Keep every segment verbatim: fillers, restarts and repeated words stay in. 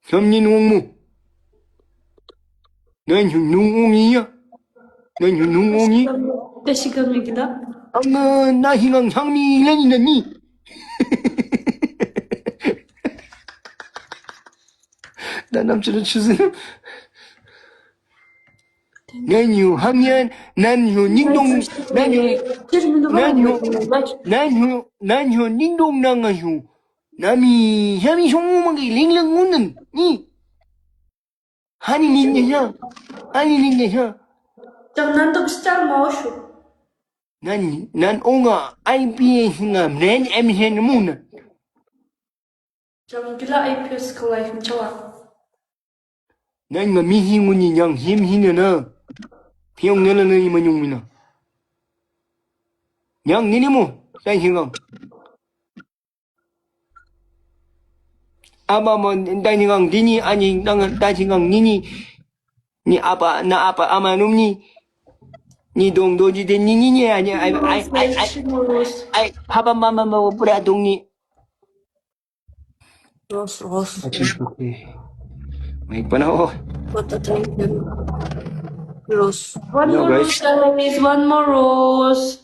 ཁྱིམ་ནི་ནུང་མོ། ནན་ཧུ་ནུང་འོང་ཡི་ཡ། ནན་ཧུ་ནུང་འོང་ཡི། ཏེ་ཤི་ག་མི་གི་ད། ཨ་མ་ན་ཧིང་ངང་ཧང་མི་ལ་ནི་ན་ནི། ད་ནམ་ཆུ་ལ་ཆུ་ཟིན། ནན་ཧུ་ཧང་ཡན་ནན་ཧུ་ནིང་ཏོང་ནན་ཧུ་ནན་ཧུ་ནན་ཧུ་ནན་ཧུ་ནིང་ཏོང་ནང་ང་ཧུ། ན་མི་ཧ་མི་ཤོང་མ་གི་ལིང་ལིང་ངུ་ནན་ནི། ཧ་ནི་ནི་ནི་ཧ། ཧ་ནི་ནི་ནི་ཧ། ཅང་ནན་དུ་སི་ཅང་མ་འོ་ཤུ། ནན་ནན་འོང་ང་ཨའི་པི་ཨེསི་ང་མེན་ཨེམ་ཧེན་མུ་ན། ཅང་གི་ལ་ཨའི་པི་ཨེསི་ཁ་ལ་ཧིམ་ཆ་བ། ནན་ང་མི་ཧིང་ངུ་ནི་ཉང་ཧིམ་ཧིན་ན་ན། ཕིའོང་ནེ་ལ་ནེ་ཡི་མ་ཉུང་མི་ན། ཉང་ནི་ནི་མོ་ཏན་ཧིང་ངང་། ཨ་མ་མོ་ཏན་ཧིང་ངང་འདི་ནི་ཨ་ནི་ནང་ཏན་ཧིང་ངང་ནི་ནི། ནི་ཨ་པ་ན་ཨ་པ་ཨ་མ་ནུམ་ནི། ནི་དོང་དོ་ཇི་དེ་ནི་ནི་ནི་ཨ་ནི་ཨའི་ཨའི་ཨའི་ཨའི་ཕ་པ་མ་མ་མ་བོ་པུ་ར་དོང་ནི། Rose, rose. Okay, okay. May pana ho. What a thank you. Rose. One Hello, more guys. Rose, guys. One more rose.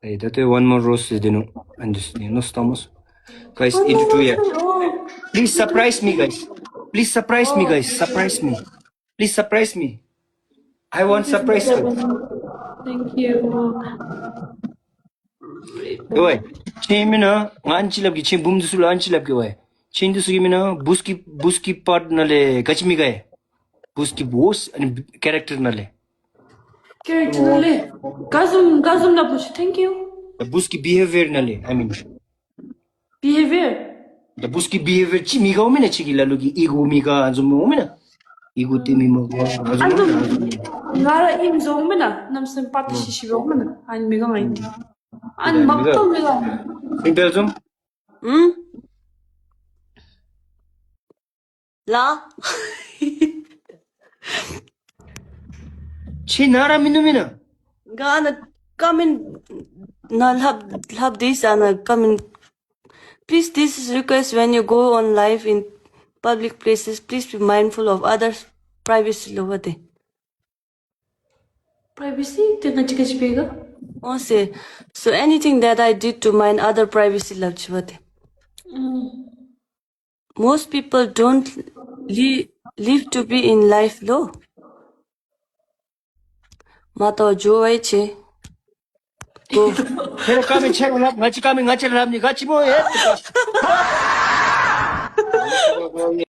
Hey, that one more rose is, you know, and this, you know, estamos. Guys, one into more two, yeah. Rose. Please surprise me, guys. Please surprise me, guys. Surprise me. Please surprise me. I want surprise, guys. Thank you. ཨོའི། ཁྱེད་མེན་ན་ང་ཨན་ཅི་ལབ་གི། ཁྱེད་འབུམ་དུ་སུ་ལ་ཨན་ཅི་ལབ་གི་ཝའི། ཁྱེད་འདི་སུ་གི་མེན་ན་བུ་སི་ཀིཔ་བུ་སི་ཀིཔ་པརཊ་ནང་ལས་ག་ཅི་མི་ག་ཡ། བུ་སི་ཀིཔ་བོ་སི་ཨ་ནི་ཀེ་རེཀ་ཊར་ནང་ལས། ཀེ་རེཀ་ཊར་ནང་ལས། ག་བཟུམ་ག་བཟུམ་ལབ་བུ་ཤི། Thank you. བུ་སི་ཀིཔ་བི་ཧེ་བི་ཡར་ནང་ལས། I mean. བི་ཧེ་བི་ཡར། ད་བུ་སི་ཀིཔ་བི་ཧེ་བི་ཡར་ཅིག་མི་ག་འོང་མེན་ན། ཁྱེད་ཀྱི་ལ་ལུ་གི་ཨི་གོ་མི་ག་ཨ་བཟུམ་འོང་མེན་ན། ཨི་གོ་ཏེ་མི་མ་ག་ཨ་བཟུམ་འོང་མེན་ན། ང་ལ་ཨིན་བཟུམ་འོང་མེན་ན། ནམ་སེམས་པ་ཏེ་ཤི་ཤི་འོང་མེན་ན། ཨ་ནི་མི་ག་ང་ཨིན། ཨ་ནི་མ་གཏོགས་མི་ག། སིང་པལ་བཟུམ། ཨུམ། ལ། ཁྱེད་ནཱ་ར་མིན་ནུག་མེན་ན། ག་ན་ཀོ་མེནཊ་ནང་ལྷབ་ལྷབ་དེས་ཨ་ན་ཀོ་མེནཊ། Please, this is request: when you go on live in public places, please be mindful of others' privacy ལོ་བ་དེ། པྲའི་ཝེ་སི་དེ་ང་ཅི་ག་ཅི་པེ་ག། ཨོ་སེ། So anything that I did to mind other privacy ལབ་ཅི་བ་དེ། ཨུམ། Most people don't li- live to be in life ལོ། མ་གཏོགས་འགྱོ་བའི་ཆེ། གོ། ཁྱེད་ར་ཀོ་མེནཊ་ཁྱེད་ར་ལྷབ། ང་ཅི་ཀོ་མེནཊ་ང་ཅི་ར་ལྷབ་ནི་ག་ཅི་མོ་ཡེ།